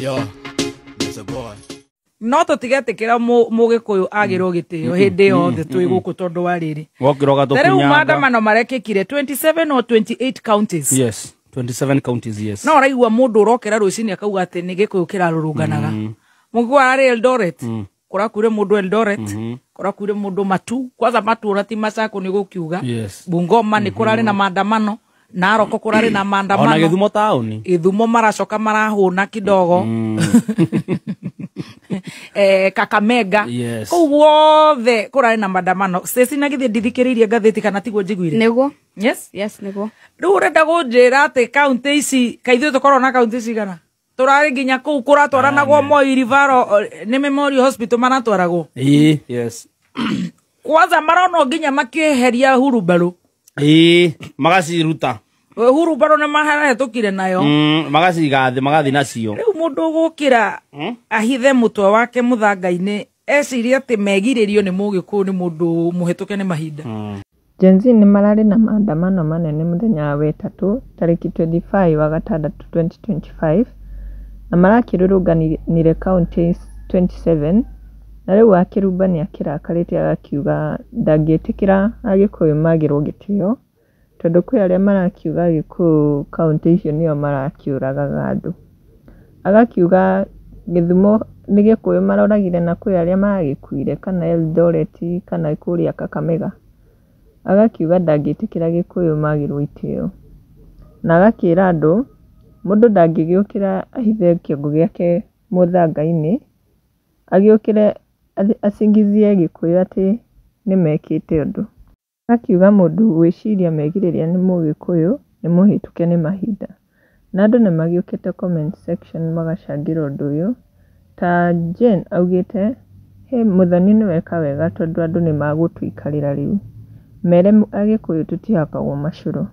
Yo, it's a boy. No tũtigetĩkĩra mũgĩkũyũ agĩrwo gĩtĩo hĩndĩ yothe twĩ gũkũ tondũ wa rĩrĩ. Wokĩra Ta rĩu ũgatũkunyanga. Maandamano marekĩkire 27 or 28 counties. Yes, 27 counties, yes. No ũraigua mũndũ ũrokĩra rũcinĩ akauga atĩ nĩ gĩkũyũ kĩrarũrũnganaga. Mũgĩkũyũ ararĩ Eldoret, kũrakuire mũndũ Eldoret, kũrakuire mũndũ Matu, kwanza Matu ũra ti Machakos nĩ gũkiuga. Bungoma nĩ kũrarĩ na maandamano, Narok kũrarĩ na Ona maandamano. Gĩthumo taũni. Gĩthumo maracoka marahũna kidogo. Kakamega. Kũu guothe kũrarĩ na maandamano. Stacy, na githĩ ndithikĩrĩirie ngathĩti kana tiguo njiguire? Nĩguo. Yes. Yes, nĩguo. Rĩu ũrenda kũnjĩra atĩ kaunti ici, kaĩ ithuĩ tũkoragwo na kaunti cigana? Tũrarĩ nginya kũu kũratwaranagwo Moi Referral, nĩ Memorial Hospital maratwaragwo. Ĩĩ, yes. Kwanza maronwo nginya makĩeheria hurumbarũ. Ĩĩ, magaciruta. Hurumbarũ nĩ marahĩtũkire nayo. Magaciga thĩ, magathiĩ nacio. Rĩu mũndũ ũgũkĩra ahithe mũtwe wake mũthanga-inĩ ecirie atĩ megirĩrio nĩ mũgĩkũyũ nĩ mũndũ mũhĩtũke nĩ mahinda. Gen Z nĩ mararĩ na maandamano manene mũthenya wa wetatũ tarĩki 25 wa gatandatũ 2025 na marakĩrũrũnganire counties 27 na rĩu Wakĩrumba nĩ akĩrakarĩte agakiuga ndangĩtĩkĩra Agĩkũyũ magĩrwo gĩtĩo tondũ kwĩ arĩa marakiuga Agĩkũyũ kaũntĩ icio nĩo marakĩũragaga andũ. Agakiuga Gĩthumo nĩ Gĩkũyũ maroragire na kwĩ arĩa maragĩkuire kana Eldoret kana kũrĩa Kakamega. Agakiuga ndangĩtĩkĩra Gĩkũyũ magĩrwo itĩo. Na agakĩra andũ mũndũ ndangĩgĩũkĩra ahithe kĩongo gĩake mũthanga-inĩ agĩũkĩre acingizie Gĩkũyũ atĩ nĩ mekĩte ũndũ. Agakiuga mũndũ ũgwĩciria megirĩrĩria nĩ mũgĩkũyũ nĩ mũhĩtũke nĩ mahinda. Na andũ nĩ magĩũkĩte comment section magacangĩra ũndũ ũyũ. Ta Jane augĩte, "Hĩ Mũthoni nĩ weka wega tondũ andũ nĩ magũtũikarĩra rĩu. Mere Agĩkũyũ tũtihakagwo macũrũ."